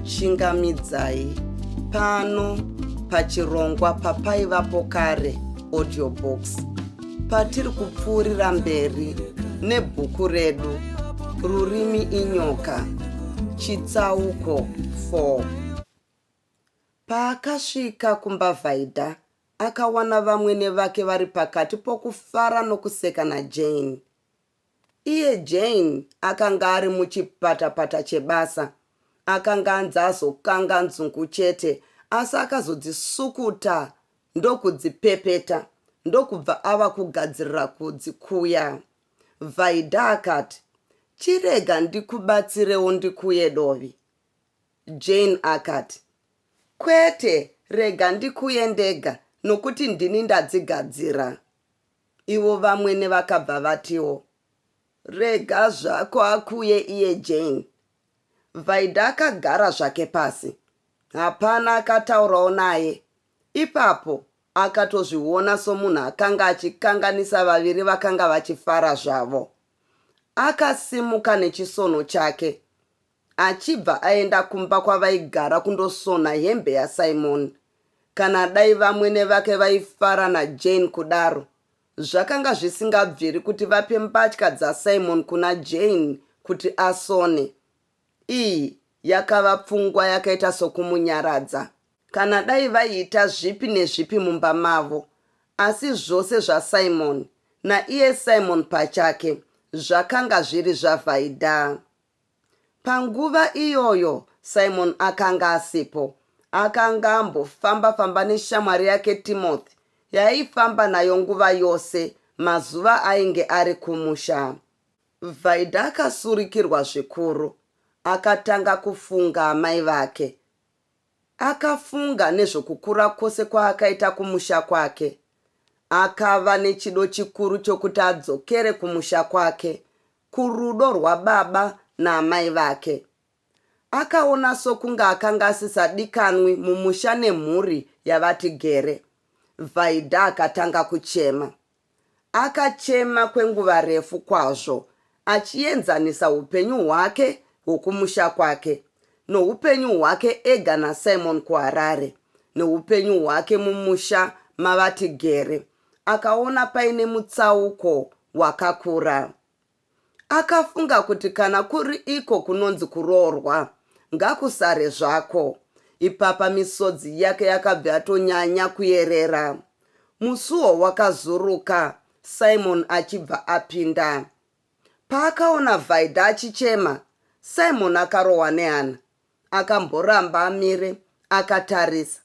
Ndinokuchingamidzai pano pachirongwa papaivapo kare audio box patiri kupfuurira mberi nebhuku redu Rurimi Inyoka chitsauko 4. Paakasvika kumba Vaida akawana vamwene vake vari pakati pokufara nokuseka naJane. Iye Jane akanga ari muchipatapata chebasa. Akanga anzi azokanga nzungu chete asi akazodzisukuta ndokudzipepeta ndokubva ava kugadzirira kudzikuya. Vaida akati, Chirega ndikubatsirewo ndikuye dovi. Jane akati, Kwete, rega ndikuye ndega nokuti ndini ndadzigadzira. Ivo vamwene vakabva vatiwo, Rega zvako akuye iye Jane. Vaida akagara zvake pasi. Hapana akataurawo naye. Ipapo akatozviona somunhu akanga achikanganisa vaviri vakanga vachifara zvavo. Akasimuka nechisono chake achibva aenda kumba kwavaigara kundosona hembe yaSimon. Kana dai vamwene vake vaifara naJane kudaro, zvakanga zvisingabviri kuti vape mbatya dzaSimon kuna Jane kuti asone. Iyi yakava pfungwa yakaita sokumunyaradza. Kana dai vaiita zvipi nezvipi mumba mavo, asi zvose zvaSimon, naiye Simon pachake, zvakanga zviri zvaVaida. Panguva iyoyo Simon akanga asipo. Akanga ambofamba-famba neshamwari yake Timothy yaaifamba nayo nguva yose mazuva ainge ari kumusha. Vaida akasurikirwa zvikuru. Akatanga kufunga amai vake. Akafunga nezvokukura kwose kwaakaita kumusha kwake. Akava nechido chikuru chokuti adzokere kumusha kwake, kurudo rwababa naamai vake. Akaona sokunge akanga asisadikanwi mumusha nemhuri yaVaTigere. Vaida akatanga kuchema. Akachema kwenguva refu kwazvo achienzanisa upenyu hwake hwokumusha kwake noupenyu hwake ega naSimon kuHarare neupenyu hwake mumusha maVaTigere. Akaona paine mutsauko wakakura. Akafunga kuti kana kuri iko kunonzi kuroorwa, ngakusare zvako. Ipapa misodzi yake yakabva yatonyanya kuyerera. Musuo wakazuruka, Simon achibva apinda. Paakaona Vaida achichema, Simon akarohwa nehana. Akamboramba amire akatarisa.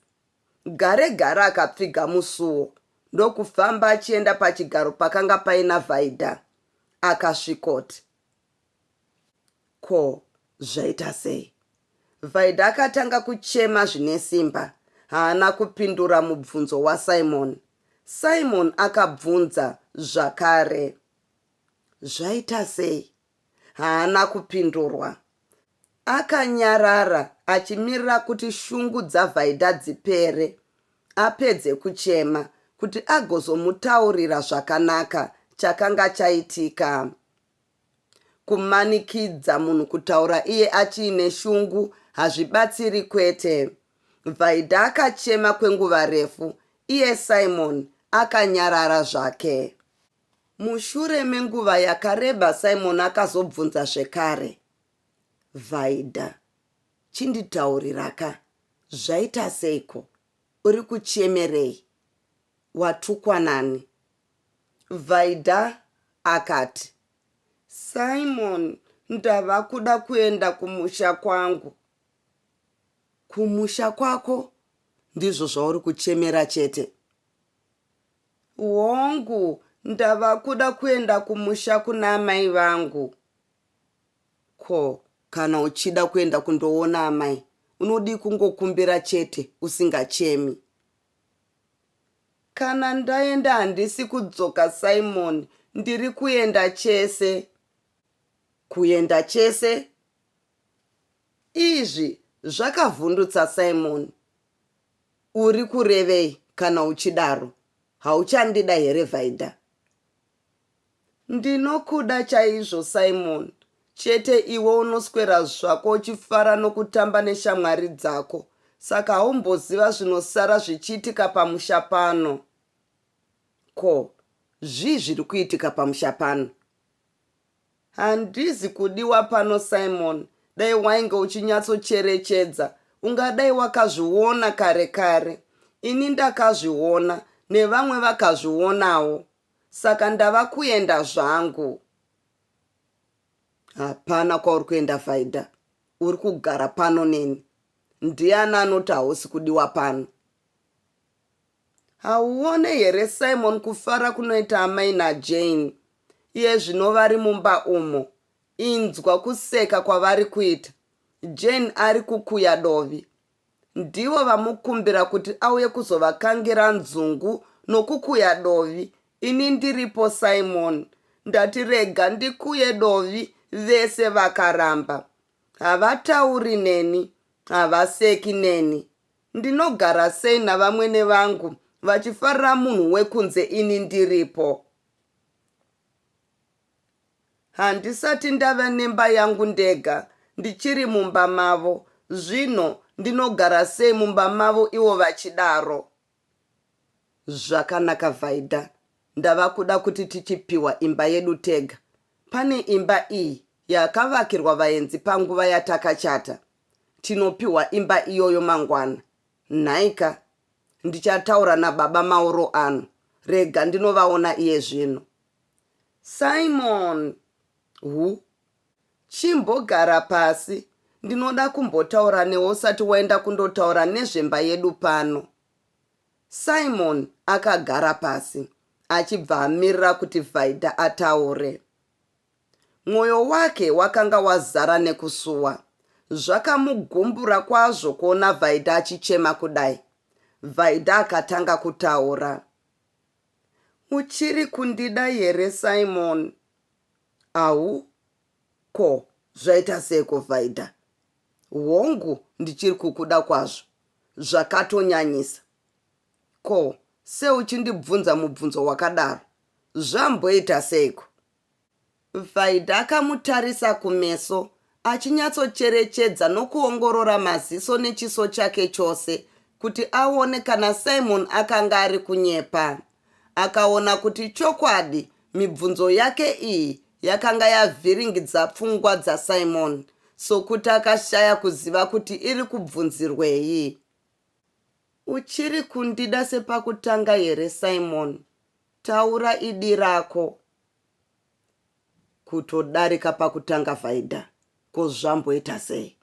Gare gare akapfiga musuo ndokufamba achienda pachigaro pakanga paina Vaida. Akasvikoti, Ko zvaita sei? Vaida akatanga kuchema zvine simba. Haana kupindura mubvunzo waSimon. Simon akabvunza zvakare. Zvaita sei? Haana kupindurwa. Akanyarara achimirira kuti shungu dzaVaida dzipere apedze kuchema kuti agozomutaurira zvakanaka chakanga chaitika. Kumanikidza munhu kutaura iye achiine shungu hazvibatsiri kwete. Vaida akachema kwenguva refu iye Simon akanyarara zvake. Mushure menguva yakareba Simon akazobvunza zvekare. Vaida, chinditauriraka, zvaita seiko? Uri kuchemerei? Watukwa nani? Vaida akati, Simon, ndava kuda kuenda kumusha kwangu. Kumusha kwako? Ndizvo zvauri kuchemera chete? Hongu, ndava kuda kuenda kumusha kuna amai vangu. Ko kana uchida kuenda kundoona amai, unodii kungokumbira chete usingachemi? Kana ndaenda handisi kudzoka Simon, ndiri kuenda chese. Kuenda chese? Izvi zvakavhundutsa Simon. Uri kurevei kana uchidaro? Hauchandida here Vaida? Ndinokuda chaizvo Simon. Chete iwe unoswera zvako uchifara nokutamba neshamwari dzako, saka haumboziva zvinosara zvichiitika pamusha pano. Ko, zvii zviri kuitika pamusha pano? Handizi kudiwa pano Simon, dai wainge uchinyatsocherechedza ungadai wakazviona kare kare. Ini ndakazviona nevamwe vakazvionawo. Saka ndava kuenda zvangu. Hapana kwauri kuenda Vaida, uri kugara pano neni. Ndiani anoti hausi kudiwa pano? Hauone here Simon kufara kunoita amai naJane iye zvino vari mumba umo? Inzwa kuseka kwavari kuita. Jane ari kukuya dovi. Ndivo vamukumbira kuti auye kuzovakangira nzungu nokukuya dovi ini ndiripo Simon. Ndati rega ndikuye dovi vese vakaramba. Havatauri neni, havaseki neni. Ndinogara sei navamwene vangu vachifarira munhu wekunze ini ndiripo? Handisati ndava nemba yangu ndega, ndichiri mumba mavo. Zvino ndinogara sei mumba mavo ivo vachidaro? Zvakanaka Vaida, ndava kuda kuti tichipiwa imba yedu tega. Pane imba iyi yakavakirwa vaenzi panguva yatakachata. Tinopiwa imba iyoyo mangwana. Nhaika, ndichataura nababa mauro ano. Rega ndinovaona iye zvino. Simon! Hu. Chimbogara pasi, ndinoda kumbotaura newe usati waenda kundotaura nezvemba yedu pano. Simon akagara pasi achibva amirira kuti Vaida ataure. Mwoyo wake wakanga wazara nekusuwa. Zvakamugumbura kwazvo kuona Vaida achichema kudai. Vaida akatanga kutaura. Uchiri kundida here Simon? Au, ko zvaita seiko Vaida? Hongu ndichiri kukuda kwazvo. Zvakatonyanyisa. Ko, sei uchindibvunza mubvunzo wakadaro? Zvamboita seiko? Vaida akamutarisa kumeso, achinyatsocherechedza nokuongorora maziso nechiso chake chose kuti aone kana Simon akanga ari kunyepa. Akaona kuti chokwadi mibvunzo yake iyi yakanga yavhiringidza pfungwa dzaSimon, sokuti akashaya kuziva kuti iri kubvunzirwei. Uchiri kundida sepakutanga here Simon? Taura idi rako. Kutodarika pakutanga Vaida, ko zvamboita sei?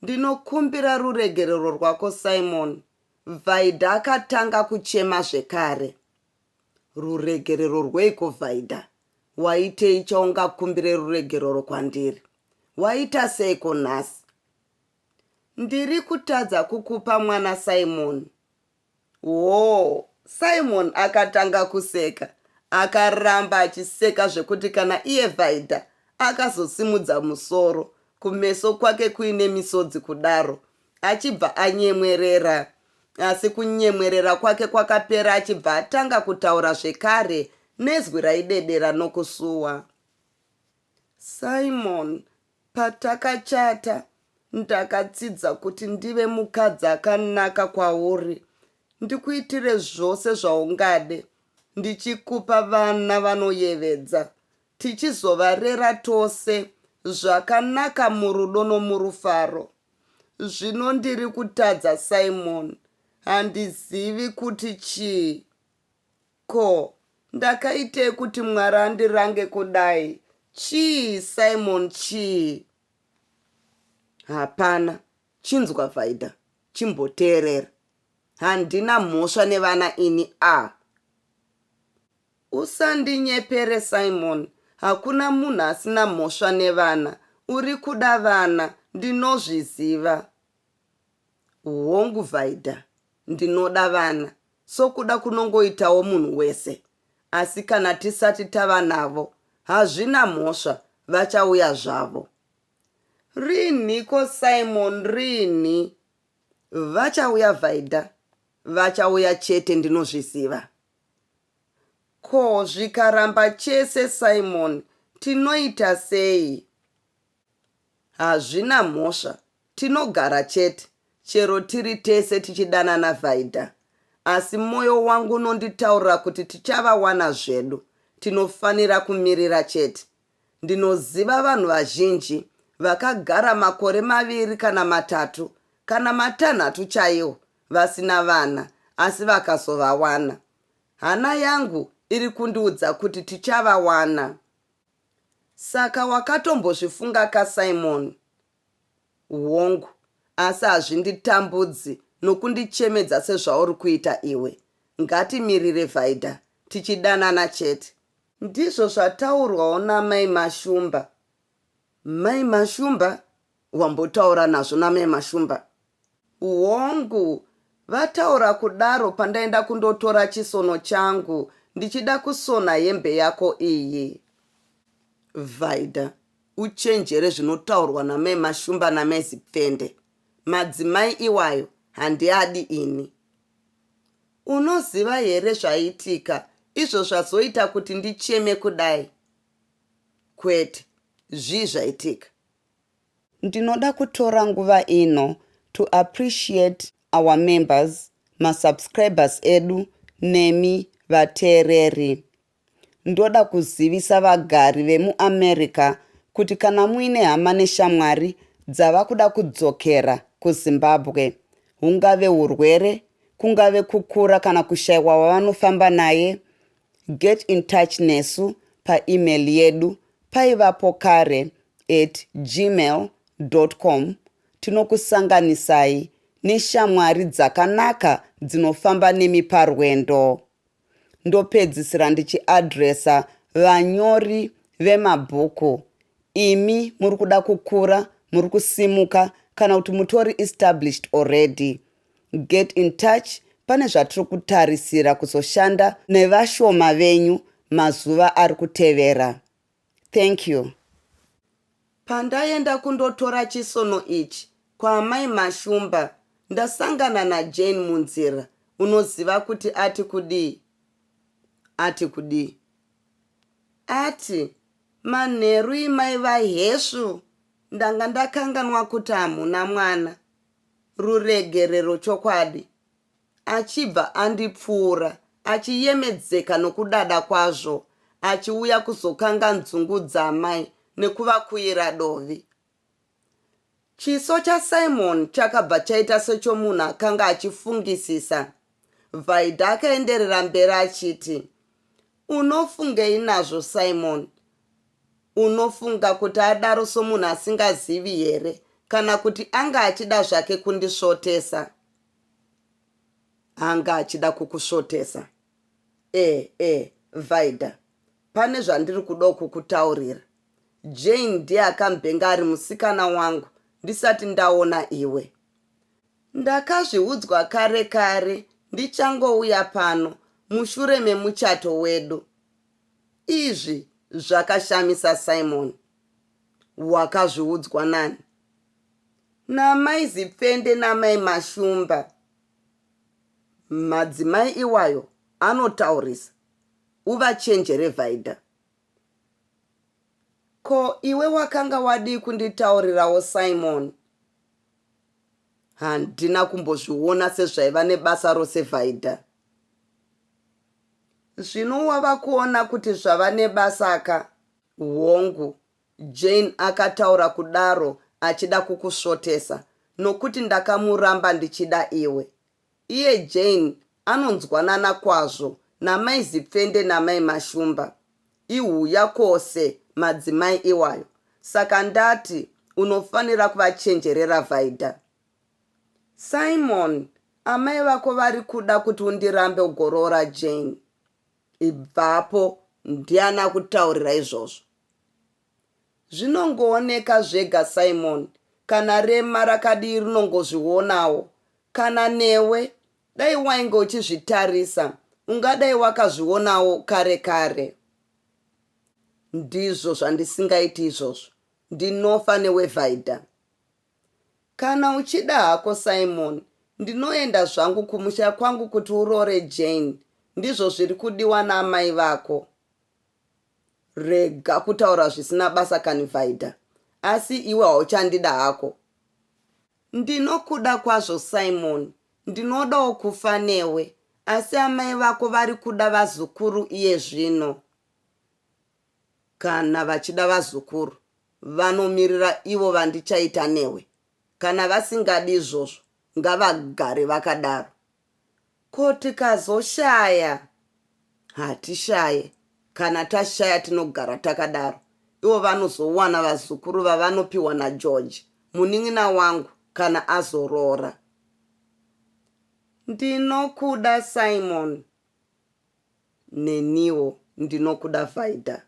Ndinokumbira ruregerero rwako Simon, Vaida akatanga kuchema zvekare. Ruregerero rweiko Vaida? Waitei chaungakumbire ruregerero kwandiri? Waita seiko nhasi? Ndiri kutadza kukupa mwana Simon. Hoo! Simon akatanga kuseka. Akaramba achiseka zvekuti kana iye Vaida akazosimudza musoro, kumeso kwake kuine misodzi kudaro, achibva anyemwerera. Asi kunyemwerera kwake kwakapera achibva atanga kutaura zvekare nezwi raidedera nokusuwa. Simon, Patakachata, ndakatsidza kuti ndive mukadzi akanaka kwauri, ndikuitire zvose zvaungade, ndichikupa vana vanoyevedza, tichizovarera tose zvakanaka murudo nomurufaro. Zvino ndiri kutadza Simon, handizivi kuti chii. Ko, ndakaitei kuti Mwari andirange kudai? Chii, Simon, chii? Hapana. Chinzwa, Vaida. Chimboteerera. Handina mhosva nevana ini, a. Usandinyepere, Simon. Hakuna munhu asina mhosva nevana. Uri kuda vana. Ndinozviziva. Hongu, Vaida. Ndinoda vana. Sokuda kunongoitawo munhu wese. Asi kana tisati tava navo, hazvina mhosva, vachauya zvavo. Rinhiko Simon, rinhi? Vachauya Vaida, vachauya chete ndinozviziva. Ko zvikaramba chese Simon, Tinoita sei? Hazvina mhosva, tinogara chete, chero tiri tese tichidanana Vaida. Asi moyo wangu unonditaurira kuti tichavawana zvedu, tinofanira kumirira chete. Ndinoziva vanhu vazhinji vakagara makore maviri kana matatu kana matanhatu chaiwo vasina vana asi vakazovawana. Hana yangu iri kundiudza kuti tichavawana. Saka wakatombozvifunga ka Simon? Hongu, asi hazvinditambudzi nokundichemedza sezvauri kuita iwe. Ngatimirire Vaida, tichidanana chete. Ndizvo zvataurwawo namai Mashumba. Mai Mashumba? Wambotaura nazvo namai Mashumba? Hongu, vataura kudaro pandaenda kundotora chisono changu ndichida kusona hembe yako iyi. Vaida, uchenjere zvinotaurwa namai Mashumba namai Zipfende. Madzimai iwayo handiadi ini. Unoziva here zvaitika izvo zvazoita kuti ndicheme kudai? Kwete, zvii zvaitika? Ndinoda kutora nguva ino to appreciate our members, masubscribers edu nemi vateereri. Ndoda kuzivisa vagari vemuAmerica kuti kana muine hama neshamwari dzava kuda kudzokera kuZimbabwe, hungave hurwere, kungave kukura kana kushaiwa wavanofamba naye, get in touch nesu paemail yedu paivapo kare at gmail com tinokusanganisai neshamwari dzakanaka dzinofamba nemi parwendo. Ndopedzisira ndichiadresa vanyori vemabhuku. Imi muri kuda kukura, muri kusimuka kana kuti mutori established already. Get in touch pane zvatiri kutarisira kuzoshanda nevashoma venyu mazuva ari kutevera. Thank you. Pandaenda kundotora chisono ichi kwaamai Mashumba ndasangana naJane munzira unoziva kuti ati kudii? Ati kudii? Ati, Manheru imai vaHesvu ndanga ndakanganwa kuti hamuna mwana. Ruregerero chokwadi. Achibva andipfuura achiyemedzeka nokudada kwazvo achiuya kuzokanga nzungu dzaamai nekuvakuyira dovi. Chiso chaSimon chakabva chaita sechomunhu akanga achifungisisa. Vaida akaenderera mberi achiti, Unofungei nazvo Simon? Unofunga kuti adaro somunhu asingazivi here kana kuti anga achida zvake kundisvotesa? Anga achida kukusvotesa. E, e, Vaida, pane zvandiri kudawo kukutaurira. Jane ndiye akambenge ari musikana wangu ndisati ndaona iwe. Ndakazviudzwa kare kare ndichangouya pano mushure memuchato wedu. Izvi zvakashamisa Simon. Wakazviudzwa nani? Namai Zipfende namai Mashumba. Madzimai iwayo anotaurisa. Uvachenjere Vaida. Ko iwe wakanga wadii kunditaurirawo Simon? Handina kumbozviona sezvaiva nebasa rose Vaida. Zvino wava kuona kuti zvava nebasaka? Hongu, Jane akataura kudaro achida kukusvotesa nokuti ndakamuramba ndichida iwe. Iye Jane anonzwanana kwazvo namai Zipfende namai Mashumba. Ihuya kwose madzimai iwayo saka ndati unofanira kuvachenjerera Vaida. Simon, amai vako vari kuda kuti undirambe ugoroora Jane. Ibvapo, ndiani akutaurira izvozvo? Zvinongooneka zvega Simon, kana rema rakadii rinongozvionawo. Kana newe, dai wainge uchizvitarisa ungadai wakazvionawo kare kare. Ndizvo zvandisingaiti izvozvo, ndinofa newe Vaida. Kana uchida hako Simon, ndinoenda zvangu kumusha kwangu kuti uroore Jane, ndizvo zviri kudiwa naamai vako. Rega kutaura zvisina basa kani Vaida. Asi iwe hauchandida hako? Ndinokuda kwazvo Simon, ndinodawo kufa newe asi amai vako vari kuda vazukuru iye zvino. Kana vachida vazukuru vanomirira ivo vandichaita newe. Kana vasingadi izvozvo ngavagare vakadaro. Ko tikazoshaya? Hatishaye. Kana tashaya tinogara takadaro. Ivo vanozowana vazukuru vavanopiwa naGeorge, munin'ina wangu, kana azoroora. Ndinokuda Simon. Neniwo ndinokuda Vaida.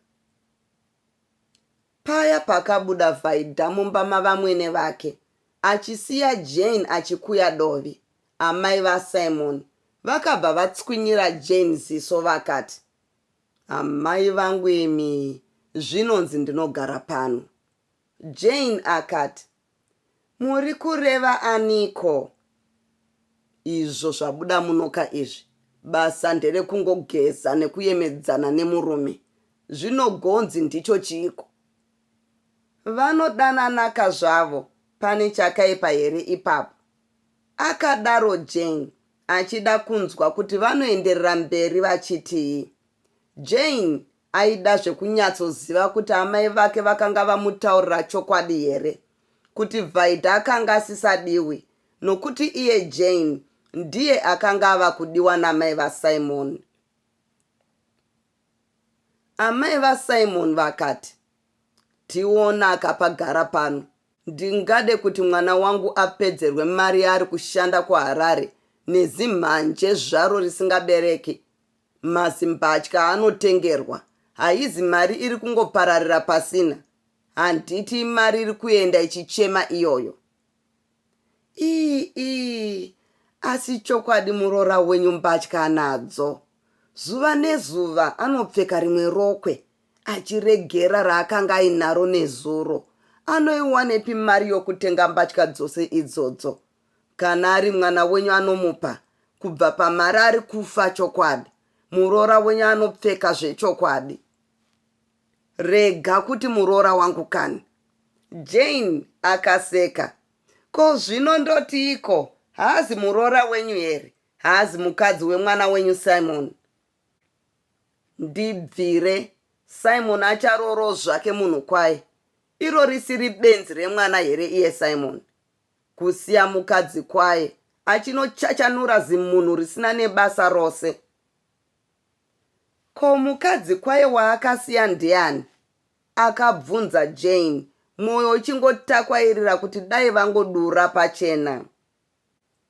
Paya pakabuda Vaida mumba mavamwene vake achisiya Jane achikuya dovi, amai vaSimon vakabva vatswinyira Jane ziso vakati, Amai vangu imi, zvinonzi ndinogara pano. Jane akati, Muri kureva aniko? Izvo zvabuda munoka izvi, basa nderekungogeza nekuyemedzana nemurume. Zvinogonzi ndicho chiiko? Vanodananaka zvavo, pane chakaipa here ipapo? Akadaro Jane achida kunzwa kuti vanoenderera mberi vachitii. Jane aida zvekunyatsoziva kuti amai vake vakanga vamutaurira chokwadi here kuti Vaida akanga asisadiwi nokuti iye Jane ndiye akanga ava kudiwa namai vaSimon. Amai vaSimon vakati, Tiona akapagara pano. Ndingade kuti mwana wangu apedzerwe mari yaari kushanda kuHarare nezimhanje zvaro risingabereki. Mazimbatya aanotengerwa haizi mari iri kungopararira pasina. Handiti imari iri kuenda ichichema iyoyo. Ii ii asi chokwadi muroora wenyu mbatya anadzo. Zuva nezuva anopfeka rimwe rokwe achiregera raakanga ainaro nezuro. Anoiwanepi mari yokutenga mbatya dzose idzodzo? Kana ari mwana wenyu anomupa kubva pamari ari kufa chokwadi. Muroora wenyu anopfeka zvechokwadi. Rega kuti muroora wangu kani. Jane akaseka. Ko zvino ndotiiko? Haazi muroora wenyu here? Haazi mukadzi wemwana wenyu Simon? Ndibvire, Simon acharooroo zvake munhu kwaye. Iro risiri benzi remwana here iye Simon? Kusiya mukadzi kwaye achinochachanura zimunhu risina nebasa rose. Ko mukadzi kwaye waakasiya ndiani? Akabvunza Jane mwoyo uchingotakwairira kuti dai vangodura pachena.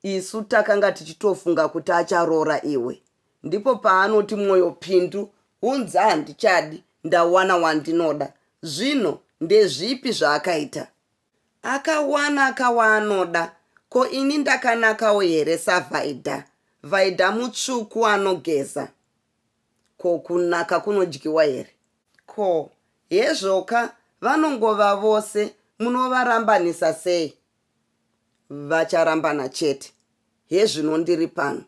Isu takanga tichitofunga kuti acharoora iwe. Ndipo paanoti mwoyo pindu, hunza handichadi, ndawana wandinoda. Zvino ndezvipi zvaakaita? Akawana ka waanoda, ko ini ndakanakawo here saVaida? Vaida mutsvuku anogeza. Ko kunaka kunodyiwa here? Ko, hezvoka vanongova vose munovarambanisa sei? Vacharambana chete. Hezvino ndiri pano.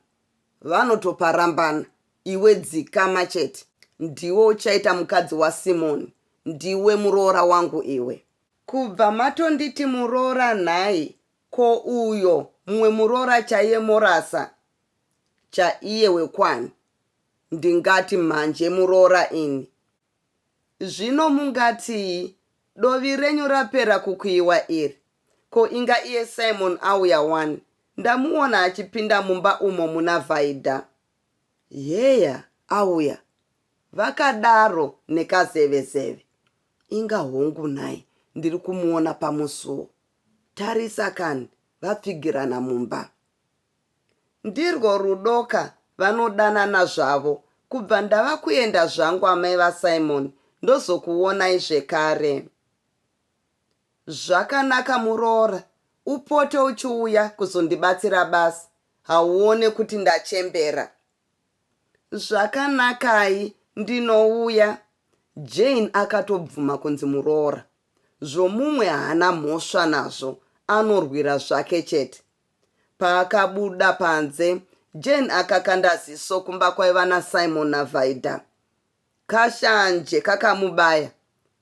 Vanotoparambana. Iwe dzikama chete. Ndiwe uchaita mukadzi waSimoni. Ndiwe muroora wangu iwe. Kubva matonditi muroora nhai ko uyo mumwe muroora chaiye morasa chaiye wekwani ndingati mhanje muroora ini. Zvino mungatii dovi renyu rapera kukuyiwa iri ko inga iye Simon auya wani ndamuona achipinda mumba umo muna Vaida. Heya auya vakadaro nekazevezeve. Inga hongu nhai ndiri kumuona pamusuwo. Tarisa kani vapfigirana mumba. Ndirwo rudoka vanodanana zvavo. Kubva ndava kuenda zvangu amai vaSimon ndozokuonai zvekare. Zvakanaka muroora upote uchiuya kuzondibatsira basa hauone kuti ndachembera. Zvakanakai ndinouya. Jane akatobvuma kunzi muroora. Zvomumwe haana mhosva nazvo anorwira zvake chete. Paakabuda panze, Jane akakanda ziso kumba kwaiva naSimon naVaida. Kashanje kakamubaya.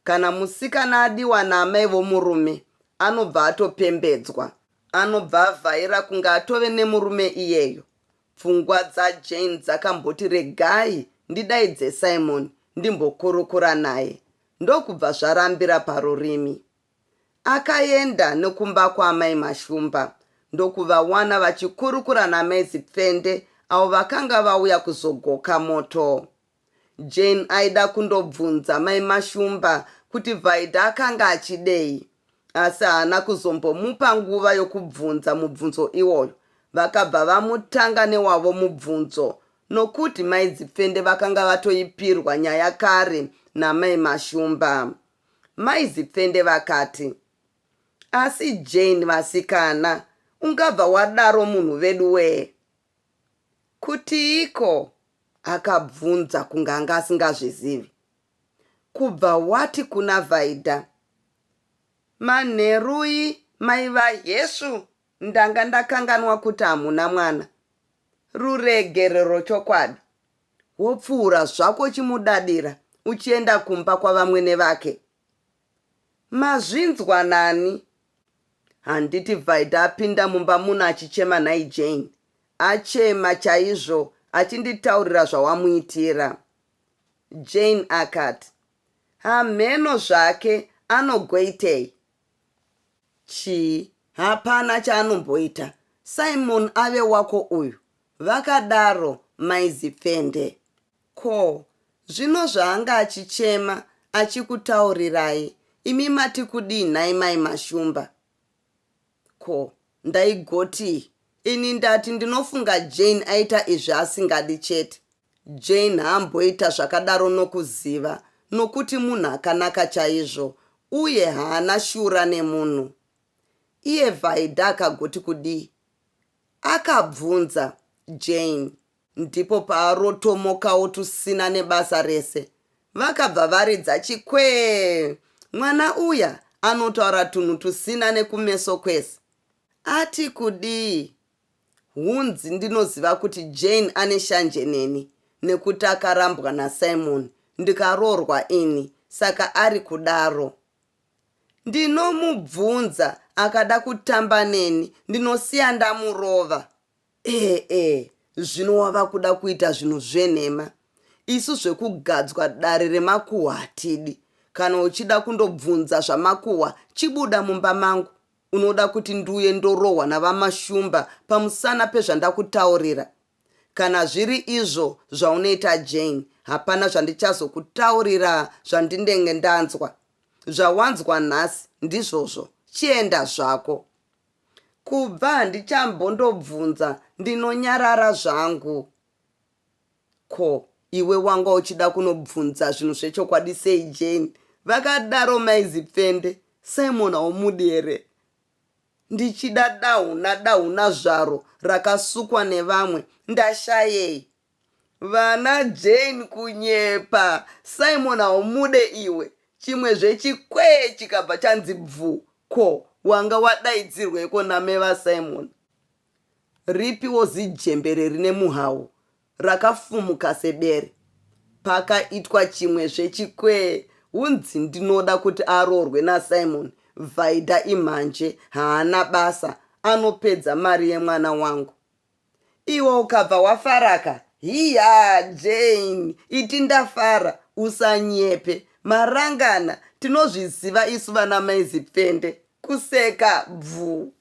Kana musikana adiwa naamai vomurume anobva atopembedzwa. Anobva avhaira kunge atove nemurume iyeyo. Pfungwa dzaJane dzakamboti regai ndidaidze Simon ndimbokurukura naye ndokubva zvarambira parurimi. Akaenda nekumba kwaamai Mashumba ndokuvawana vachikurukura namai Zipfende avo vakanga vauya kuzogoka moto. Jane aida kundobvunza mai Mashumba kuti Vaida akanga achidei asi haana kuzombomupa nguva yokubvunza mubvunzo iwoyo. Vakabva vamutanga newavo mubvunzo nokuti mai Zipfende vakanga vatoipirwa nyaya kare namai Mashumba. Mai Zipfende vakati, Asi Jane vasikana ungabva wadaro munhu veduwee? Kutiiko? Akabvunza kunge anga asingazvizivi. Kubva wati kuna Vaida, Manherui mai vaHesu ndanga ndakanganwa kuti hamuna mwana. Ruregerero chokwadi. Wopfuura zvako uchimudadira uchienda kumba kwavamwene vake. Mazvinzwa nani? Handiti Vaida apinda mumba muno achichema nhai Jane? Achema chaizvo achinditaurira zvawamuitira. Jane akati, Hamheno zvake anogoitei? Chii? Hapana chaanomboita. Simon ave wako uyu. Vakadaro mai Zipfende. Ko, zvino zvaanga achichema achikutaurirai, imi mati kudii nhai mai Mashumba? Ko, ndaigotii? Ini ndati ndinofunga Jane aita izvi asingadi chete. Jane haamboita zvakadaro nokuziva nokuti munhu akanaka chaizvo uye haana shura nemunhu. Iye Vaida akagoti kudii? Akabvunza Jane. Ndipo paarotomokawo tusina nebasa rese. Vakabva varidza chikwee. Mwana uya anotaura tunhu tusina nekumeso kwese. Ati kudii? Hunzi ndinoziva kuti Jane ane shanje neni nekuti akarambwa naSimon ndikaroorwa ini saka ari kudaro. Ndinomubvunza akada kutamba neni ndinosiya ndamurova. Ee ee zvino wava kuda kuita zvinhu zvenhema. Isu zvekugadzwa dare remakuhwa hatidi. Kana uchida kundobvunza zvamakuhwa chibuda mumba mangu. Unoda kuti ndiuye ndorohwa navaMashumba pamusana pezvandakutaurira? Kana zviri izvo zvaunoita Jane, hapana zvandichazokutaurira zvandinenge ndanzwa. Zvawanzwa nhasi ndizvozvo, chienda zvako. Kubva handichambondobvunza ndinonyarara zvangu. Ko iwe wanga uchida kunobvunza zvinhu zvechokwadi sei Jane? Vakadaro mai Zipfende. Simon haumudi here? Ndichida dahuna dahuna zvaro rakasukwa nevamwe ndashayei? Vana Jane kunyepa Simon haumude iwe. Chimwe zvechikwee chikabva chanzi bvu ko wanga wadaidzirweiko name vaSimon? Ripiwo zijembere rine muhawu rakafumuka sebere. Pakaitwa chimwe zvechikwee hunzi ndinoda kuti aroorwe naSimon Vaida imhanje haana basa anopedza mari yemwana wangu. Iwe ukabva wafaraka hiya Jane iti ndafara usanyepe marangana tinozviziva isu vana mai Zipfende kuseka bvuu.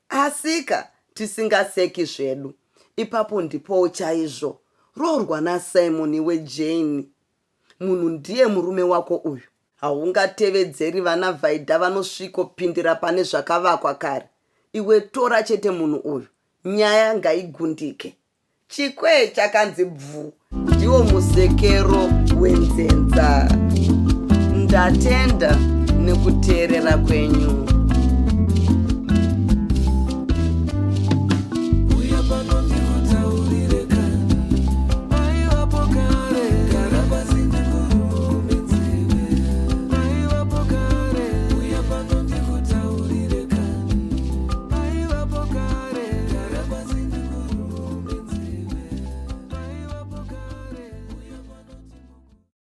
Asika tisingaseki zvedu. Ipapo ndipowo chaizvo. Roorwa naSimon iwe Jane. Munhu ndiye murume wako uyu. Haungatevedzeri vana Vaida vanosviko pindira pane zvakavakwa kare. Iwe tora chete munhu uyu. Nyaya ngaigundike. Chikwee chakanzi bvu ndiwo musekero wenzenza. Ndatenda nekuteerera kwenyu.